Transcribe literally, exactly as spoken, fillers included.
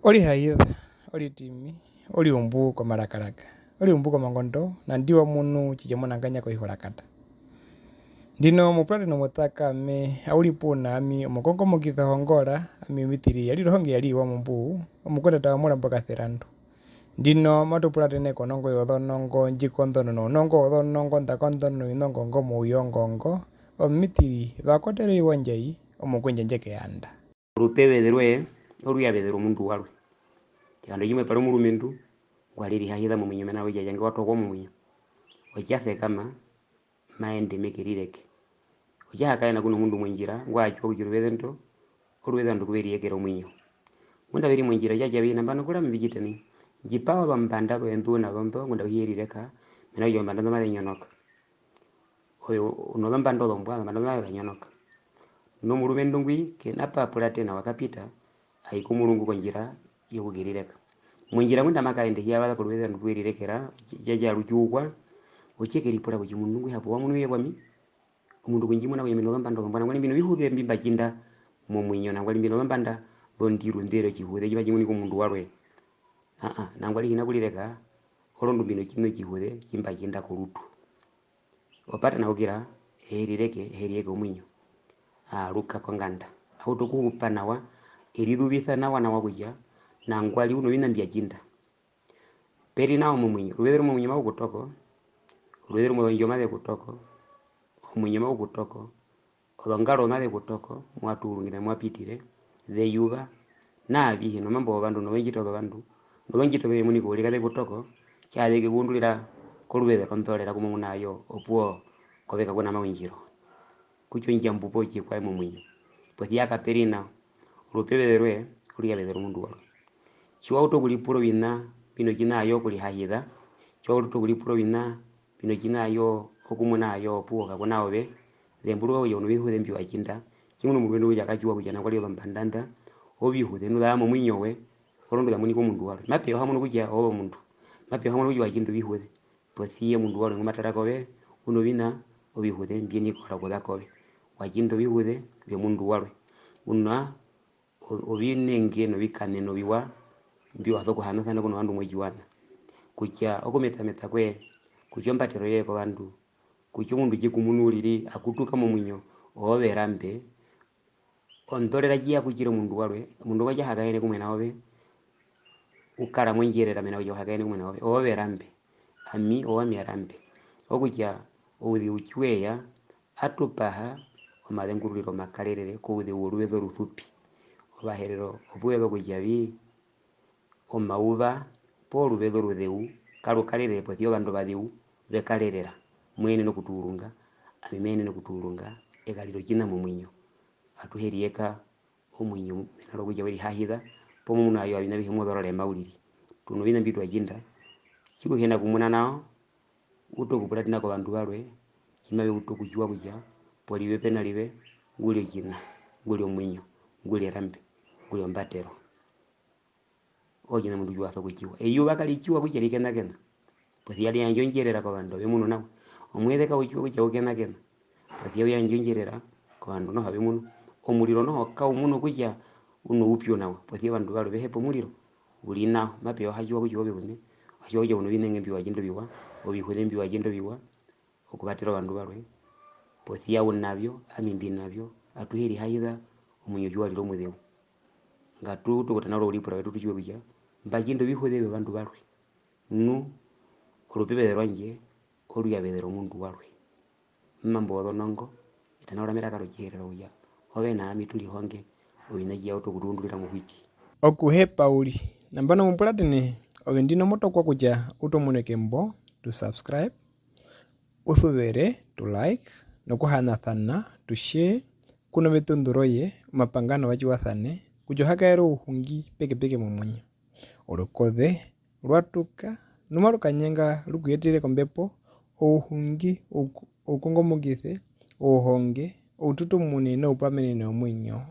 Orihahiza, oritimi, oriumbu komarakaraka, oriumbu komangondo, nandi wa munu tjitja monanganya koihorakata. Ndino mupuratene omutakame, au ri puna ami omukongomoki Hongora, ami omitiri ya ri rohonge ya ri iwa mumbu, omukondata wa Murambo Kaserandu. Ndino matu puratene konongo yozonongo, ndji konḓonona ounongo wozonongo, nda konḓonona ovinongo ngo mouyongo ngo, omitiri va kotereriwa ndjai, omukwendjandje keyanda. Orupeveze rwe, oruyaveze rwomundu warwe. Otjikando tjimwe pa ri omurumendu, ngwa ri rihahiza momuinyo, mena rokutja tjandje wa tokwa momuinyo. Otja sekama, ma ende meke rireke. Otja hakaena ku nomundu mondjira, ngwa tjiwa kutja oruveze ndo, oruveze ovandu ku ve riyekera omuinyo. Ngunda ve ri mondjira, otja tja vi, nambano kurama mbi tjite nai. Ndji pa ozombanda zoye nḓu u na zo ndo, ngunda au hi ye rireka, mena rokutja ozombanda ndo maze nyonoka. Ove u nozombanda ozombwa, ozombanda ndo maze nyonoka. Nomurumendu ngwi, ke na pa puratena, wa kapita, ai komurungu kondjira yokukerireka. Mondjira ngunda ma kaende, hi ya vaza koruveze ovandu ku ve rirekera, tja, tja, tja rutjiukwa, otje keripura kutja omundu ngwi hapo wa munu ye kwami, omundu ku ndji muna kutja mbi nozombanda ozombwa, nangwari mbi novihuze mbi mba tjinda momuinyo, nangwari mbi nozombanda zondiru nḓe ri otjihuze tji matji munika omundu warwe. Aa, nangwari hi na kurireka, orondu mbi notjiṋa otjihuze tji mba tjinda korutu. Opa tanaukira, e he rireke, e he riyeke omuinyo. Aa, ruka konganda. A utu okuhupa nawa, e rizuvisa nawa nawa kutja nangwari u noviṋa mbya tjinda. Pe ri nao momuinyo, oruveze rumwe omuinyo mau ku toko, oruveze rumwe ozondjo maze ku toko, omuinyo mau ku toko, ozongaro maze ku toko, mu wa tuurungire, mu wa pitire, zeyuva, naavihe, nomambo wovandu, nozondjito zovandu, nozondjito ze ve munika uriri kaze ku toko, tjaa ze ke ku undurira koruveze rondorera ku mo munu ayo, opuwo kove kaku na maundjiro. Kutja ondjambu poo otjikwaye momuinyo. Posi ya kape ri nao, orupeveze rwe, oruyaveze rwomundu warwe. Tji wa utu okuripura oviṋa mbi notjiṋa ayo okurihahiza, tji wa utu okuripura oviṋa mbi notjiṋa ayo okumuna ayo opuwo kaku na ove, zemburuka kutja u novihuze mbi wa tjinda, tjimuna omurumendu kutja ka tjiwa kutja nangwari ozombanda nḓa, ovihuze nu za ya momuinyo we, orondu za munika omundu warwe. Mape ya o ha munu kutja oove omundu, mape ya o ha munu kutja wa tjinda ovihuze. Posi ya omundu warwe ngu ma tara kove, u noviṋa ovihuze mbi ye nikora okuza kove. Wa tjinda ovihuze vyomundu warwe. U na o-, ovinenge novikaṋena oviwa mbi wa sokuhanasana ku novandu motjiwaṋa. Kutja okumetameta kwoye, kutja ombatero yoye kovandu, kutja omundu tje ku munu uriri a kutuka momuinyo, oove erambe, ondorera tji ya kutjire omundu warwe, omundu ngo tja hakaene kumwe na ove, u kara mondjerera mena rokutja u hakaene kumwe na ove, oove erambe, ami owami erambe. Okutja ouzeu tji we ya, atu paha omazengururiro omakarerere kouzeu woruveze orusupi. Ovaherero opu ve za okutja vi, omauva poo oruveze oruzeu karu karerere posi ya ovandu ovazeu ve karerera. Mo yenene okutuurunga, ami me yenene okutuurunga, e karira otjiṋa momuinyo. Atuhe riyeka omuinyo mena rokutja we rihahiza, poo mo munu ayo oviṋa avihe mo zororema uriri. Tu noviṋa mbi twa tjinda, tji u hi na kumuna nao, uta okupuratena kovandu varwe, tji mave utu okutjiwa kutja porive pe na rive, ngu ri otjiṋa, ngu ri omuinyo, ngu ri erambe, ngu ri ombatero. Otjiṋa omundu tji wa sokutjiwa. Eyuva kari tjiwa kutja ri kenakena. Posi ya ri yandja ondjerera kovandu ave munu nawa. Omueze kau tjiwa kutja u kenakena. Posi ya u yandja ondjerera kovandu noho ave munu. Omuriro noho kau munu kutja u noupyu nawa. Posi ya ovandu varwe ve hepa omuriro. U ri nao. Mape ya o ha tjiwa kutja oove uṋe. O ha tjiwa kutja u novinenge mbi wa tjinda oviwa, ovihuze mbi wa tjinda oviwa. Okuvatera ovandu varwe, posi ya u na vyo, ami mbi na vyo, atuhe rihahiza omuinyo tji wa rire omuzeu. Ngatu utu okutanaura ouripura wetu tu tjiwe kutja mba tjinda ovihuze vyovandu varwe. Nu orupeveze rwandje oruyaveze rwomundu warwe. Omambo wozonongo, e tanaura meraka rOtjiherero kutja ove na ami tu rihonge oviṋa tji ya utu okutuundurira mohwiki. Okuhepa uriri. Nambano mupuratene, ove ndino mo tokwa kutja u tomuneke mbo tu subscribe. U suvere tu like nokuhanasana tu share ku noveṱunḓu roye, omapanga novatjiwasane kutja o ha kaere ouhungi pekepeke momuinyo. Orukoze rwa tuka, nu maru kanyenga ru ku yetere kombepo, ouhungi, ouku-, oukongomokise, ouhonge, oututumune noupamenene womuinyo